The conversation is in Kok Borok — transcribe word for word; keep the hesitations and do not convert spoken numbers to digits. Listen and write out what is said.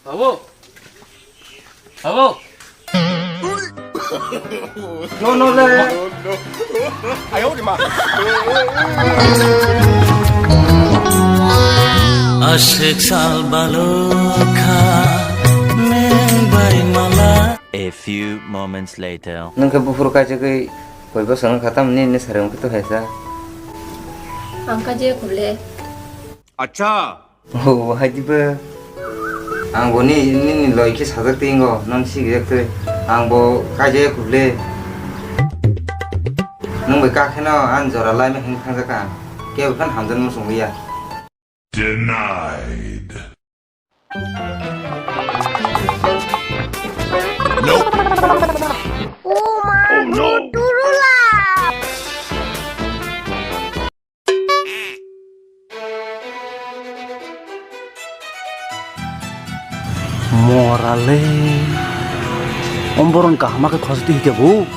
Abo. Abo. Jono le. Aswk sal balokha nwng bai mala. A few moments later. Nwng khe buphuru kaijagwi koi bosor wngkha, tamni nini sari wngkhe to hai sa. Ang kaijaya khuble. Acha. Oh, hai diba? Ang bo ni, nini loi khe sajak twi wngo, non sigijak twi. Ang bo kaijaya khuble. Nwng bai kha kheno ang jora laima hwn thangjakha. Kebo phano hamjakma chwngwi ya. Denied. Oh my God, Turula! Morale. Omboron kahama khe khosdi hike bu.